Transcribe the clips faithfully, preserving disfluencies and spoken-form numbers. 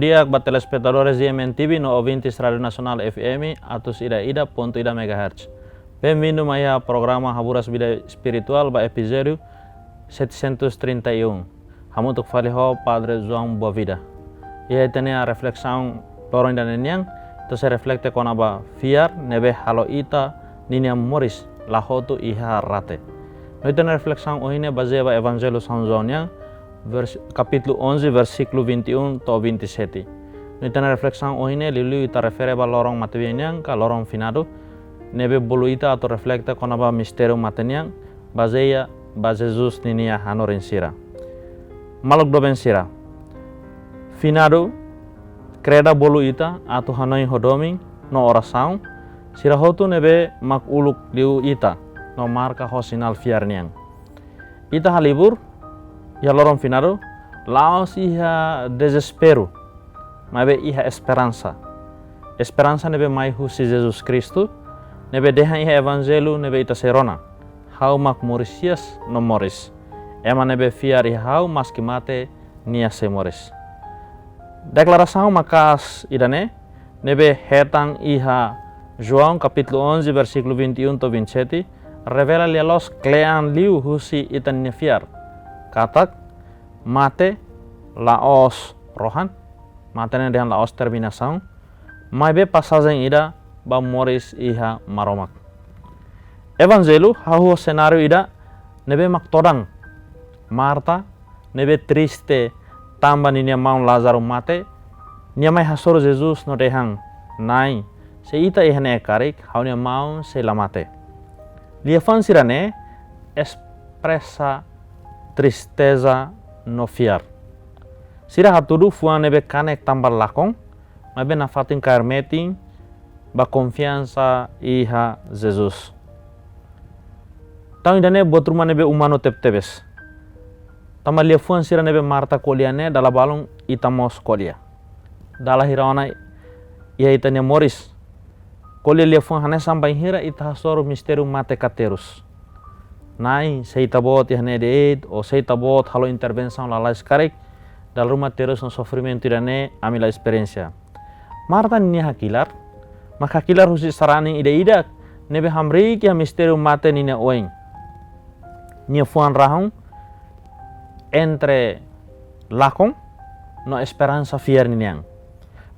Di'ak ba telespetadores G M N T V no ouvintes Rádiu Nasionál F M atus ida ida pontu ida megahertz. Benvindu mai iha programa Haburas Vida Espirituál ba epizódiu setecentos trinta e um. Hamutuk fali ho Padre João Boavida. Iha ita-nia reflesaun loron ida-ne'e nian, ita sei reflete kona-ba fiar ne'ebé halo ita ninia moris la hotu iha rate. No ita-nia reflesaun ohin ne'e bazeia ba Evanjellu São João nian, vers-, kapítulu onze, versíkulu vinte e um to'o vinte e sete. No ita-nia reflesaun ohin ne'e liuliu ita refere ba loron matebian nian ka loron finadu, ne'ebé bolu ita atu reflete kona-ba mistériu mate nian, bazeia ba Jesus ninia hanorin sira. Maluk doben sira, finadu kreda bolu ita atu hanoin ho domin no orasaun sira hotu ne'ebé mak uluk liu ita no marka ho sinál fiar nian. Ita halibur iha loron finadu la'ós iha dezesperu, maibé iha esperansa. Esperansa ne'ebé mai husi Jesus Kristu, ne'ebé dehan iha Evanjellu ne'ebé ita sei rona: Ha'u mak moris hi'as no moris. Ema ne'ebé fiar iha Ha'u, maski mate, nia sei moris. Deklarasaun maka'as ida-ne'e, ne'ebé hetan iha João kapítulu onze, versíkulu vinte e um to'o vinte e sete, revela lia-loos kle'an liu husi ita-nia fiar katak mate la'ós rohan, mate ne'e dehan la'ós terminasaun, maibé pasajen ida ba moris iha Maromak. Evanjellu hahú senáriu ida ne'ebé mak todan. Marta, ne'ebé triste tanba ninia maun Lázaro mate, nia mai hasoru Jesus no dehan: Na'i, se Ita iha ne'e karik, ha'u-nia maun sei la mate. Liafuan sira-ne'e espresa tristeza no fiar. Sira hatudu fuan ne'ebé kanek tanba lakon, maibé nafatin kaer metin ba konfiansa iha Jesus. Tan ida-ne'e buat ruma ne'ebé umanu tebetebes. Tanba liafuan sira ne'ebé Marta ko'alia ne'e dala balun ita mós ko'alia. Dala hira ona iha ita-nia moris. Ko'alia liafuan hanesan bainhira ita hasoru mistériu mate ka terus. Na'i, se Ita-Boot iha ne'e de'it, ou se Ita-Boot halo intervensaun lalais karik, dala ruma terus no sofrimentu ida-ne'e ami la esperiénsia. Marta ninia hakilar mak hakilar husi sarani ida-idak ne'ebé hamriik iha mistériu mate ninia oin. Nia fuan rahun entre lakon no esperansa fiar ninian.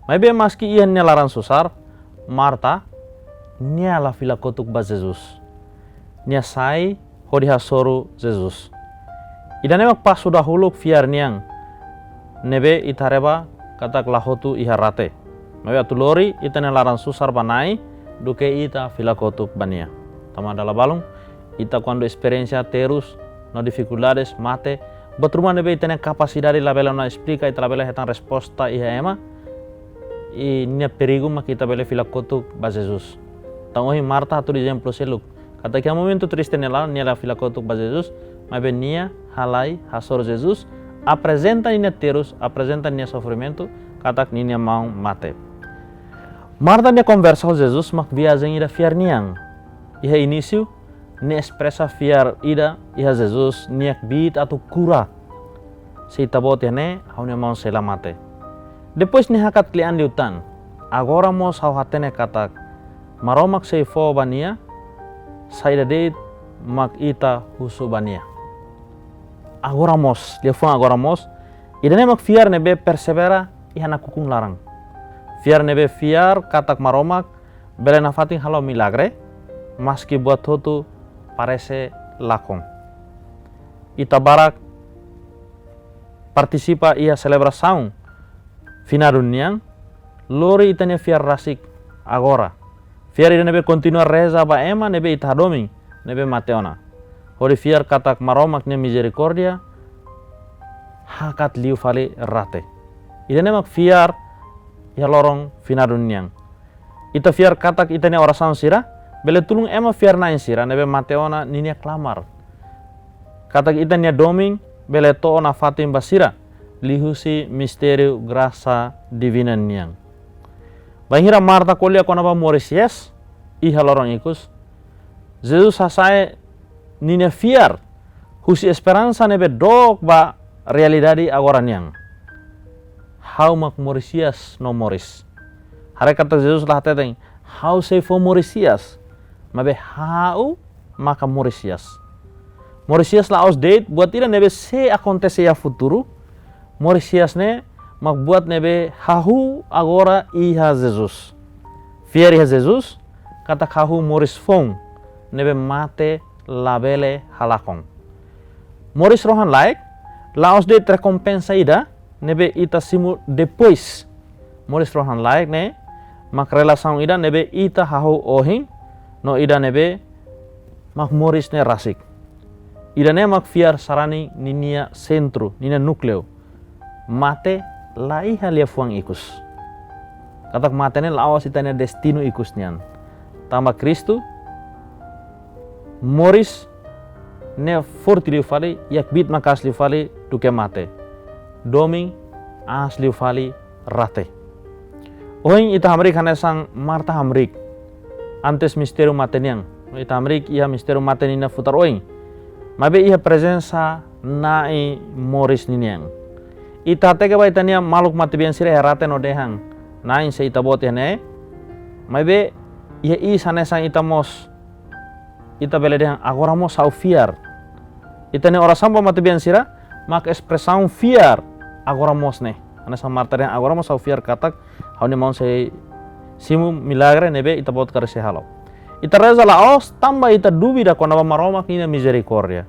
Maibé maski iha nia laran susar, Marta, nia la fila kotuk ba Jesus. Nia sai hodi hasoru Jesus. Ida-ne'e mak pasu dahuluk fiar nian, ne'ebé ita haree ba katak la hotu iha rate. Maibé atu lori ita-nia laran susar ba Na'i, duké ita fila kotuk ba Nia. Tanba dala balun, ita kuandu esperiénsia terus no difikuldades, mate, buat ruma ne'ebé ita-nia kapasidade labele ona esplika, ita labele hetan resposta iha ema, i nia perigu mak ita bele fila kotuk ba Jesus. Tan ohin Marta hatudu ezemplu seluk. Katak iha momentu triste nia laran, nia la fila kotuk ba Jesus, maibé nia halai hasoru Jesus, aprezenta ninia terus, aprezenta ninia sofrimentu, katak ninia maun mate. Marta nia konversa ho Jesus mak viajen ida fiar nian. Iha inísiu, nia espresa fiar ida iha Jesus, nia kbiit atu kura. Se Ita-Boot iha ne'e, ha'u-nia maun sei la mate. Depois nia hakat kle'an liután. Agora mós ha'u hatene katak Maromak sei fó ba nia saida de'it mak ita husu ba nia. Agora mós, liafuan agora mós, ida-ne'e mak fiar ne'ebé persevera iha nakukun laran. Fiar ne'ebé fiar katak Maromak bele nafatin halo milagre, maski buat hotu parese lakon. Ita barak partisipa iha selebrasaun finadu nian, lori ita-nia fiar rasik agora. Fiar ida ne'ebé kontinua reza ba ema ne'ebé ita hadomi, ne'ebé mate ona. Hodi fiar katak Maromak nia mizerikórdia hakat liu fali rate. Ida-ne'e mak fiar iha loron finadu nian. Ita fiar katak ita-nia orasaun sira bele tulun ema fiar-na'in sira ne'ebé mate ona ninia klamar. Katak ita-nia domin bele to'o nafatin ba sira liuhusi mistériu grasa divina nian. Bainhira Marta ko'alia kona-ba moris hi'as iha loron ikus, Jesus hasa'e ninia fiar husi esperansa ne'ebé dook ba realidade agora nian. Ha'u mak moris hi'as no moris. Haree katak Jesus la hateten, ha'u sei fó moris hi'as, maibé ha'u maka moris hi'as. Moris hi'as la'ós de'it buat ida ne'ebé sei akontese iha futuru. Moris hi'as ne'e mak buat ne'ebé hahú agora iha Jesus. Fiar iha Jesus, katak hahú moris foun ne'ebé mate labele halakon. Moris rohan-laek la'ós de'it rekompensa ida ne'ebé ita simu depois. Moris rohan-laek ne'e mak relasaun ida ne'ebé ita hahú ohin no ida ne'ebé mak moris ne'e rasik. Ida ne'e mak fiar sarani ninia sentru, ninia núkleu. Mate la iha liafuan ikus. Katak mate ne'e la'ós ita-nia destinu ikus nian. Tanba Kristu, moris ne'e forte liu fali, iha kbiit maka'as liu fali duké mate. Domin aas liu fali rate. Ohin ita hamriik hanesan Marta hamriik antes mistériu mate nian. Ita hamriik iha mistériu mate ninia futar oin. Maibé iha prezensa Na'i moris ninian. Ita hateke ba ita-nia maluk matebian sira iha rate no dehan, Na'i, se Ita-Boot iha ne'e. Maibé iha iis hanesan ita mós, ita bele dehan, agora mós ha'u fiar. Ita-nia orasaun ba matebian sira mak espresaun fiar agora mós ne'e. Hanesan Marta dehan, agora mós ha'u fiar katak ha'u-nia maun sei simu milagre ne'ebé Ita-Boot karik sei halo. Ita reza la'ós tanba ita dúvida kona-ba Maromak ninia mizerikórdia,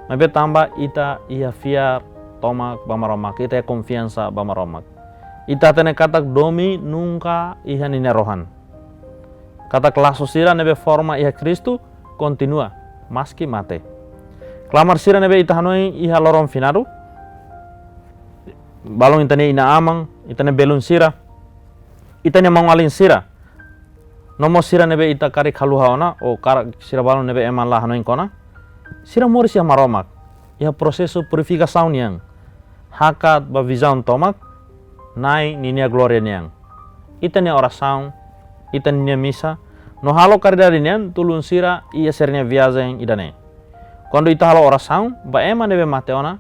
maibé tanba ita iha fiar tomak ba Maromak, ita iha konfiansa ba Maromak. Ita hatene katak domin nunka iha ninia rohan. Katak lasu sira ne'ebé forma iha Kristu kontinua, maski mate. Klamar sira ne'ebé ita hanoin iha loron finadu, balun ita-nia inan-aman, ita-nia belun sira, ita-nia maun-alin sira, no mós sira ne'ebé ita karik haluha ona, ou karik sira balun ne'ebé ema la hanoin kona. Sira moris iha Maromak, iha prosesu purifikasaun nian. Hakat ba vizaun tomak Na'i ninia glória nian. Ita-nia orasaun, ita-nia misa, no halo karidade nian tulun sira iha sira-nia viajen ida-ne'e. Kuandu ita halo orasaun ba ema ne'ebé mate ona,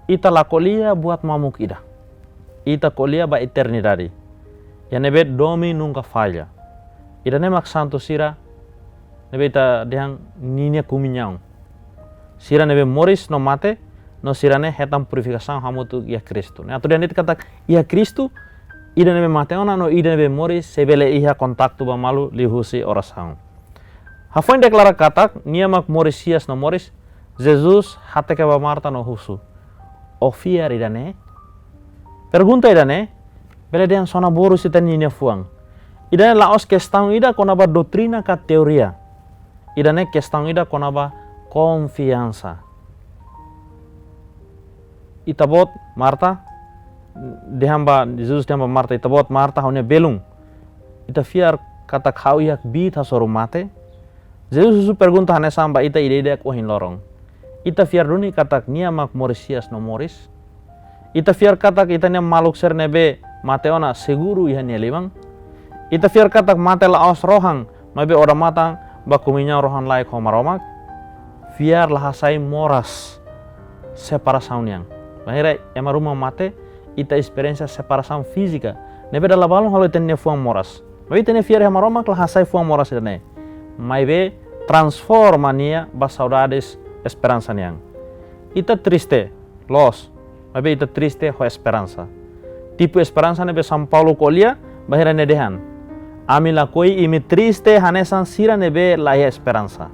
ita la ko'alia buat mamuk ida. Ita ko'alia ba eternidade. Iha ne'ebé domin nunka falla. Ida-ne'e mak santu sira ne'ebé ita dehan ninia kumiñaun. Sira ne'ebé moris no mate, no sira-ne'e hetan purifikasaun hamutuk iha Kristu. Ne'e atu dehan de'it katak iha Kristu, ida ne'ebé mate ona no ida ne'ebé moris sei bele iha kontaktu ba malu liuhusi orasaun. Hafoin deklara katak Nia mak moris hi'as no moris, Jesus hateke ba Marta no husu, Ó fiar ida-ne'e? Pergunta ida-ne'e bele dehan sona borus ita-nia fuan. Ida-ne'e la'ós kestaun ida kona-ba doutrina ka teoria. Ida-ne'e kestaun ida kona-ba konfiansa. Ita-Boot, Marta, dehan ba, Jesus dehan ba Marta, Ita-Boot Marta, ha'u-nia belun. Ita fiar katak ha'u iha kbiit hasoru mate? Jesus husu pergunta hanesan ba ita ida-idak ohin loron. Ita fiar duni katak Nia mak moris hi'as no moris? Ita fiar katak ita-nia maluk sira ne'ebé mate ona seguru iha Nia liman? Ita fiar katak mate la'ós rohan, maibé odamatan ba kumiñaun rohan-laek ho Maromak? Fiar la hasai moras separasaun nian. Bainhira ema ruma mate, ita esperiénsia separasaun fízika ne'ebé dala balun halo ita-nia fuan moras. Maibé ita-nia fiar iha Maromak la hasai fuan moras ida-ne'e, maibé transforma nia ba saudades esperansa nian. Ita triste, loos, maibé ita triste ho esperansa. Tipu esperansa ne'ebé São Paulo ko'alia, bainhira nia dehan, Ami lakohi imi triste hanesan sira ne'ebé la iha esperansa.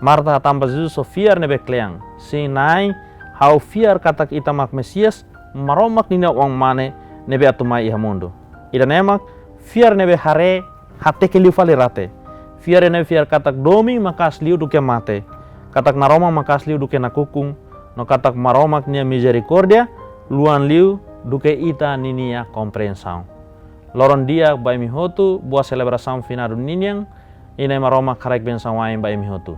Marta hatán ba Jesus ho fiar ne'ebé kle'an, Sin, Na'i, ha'u fiar katak Ita mak Mesias, Maromak ninia Oan-Mane ne'ebé atu mai iha mundu. Ida-ne'e mak fiar ne'ebé haree hateke liu fali rate. Fiar ne'ebé fiar katak domin maka'as liu duké mate, katak naroman maka'as liu duké nakukun, no katak Maromak nia mizerikórdia luan liu duké ita ninia komprensaun. Loron di'ak ba imi hotu, boa selebrasaun finadu ninian, i Na'i Maromak haraik bensaun wa'in ba imi hotu.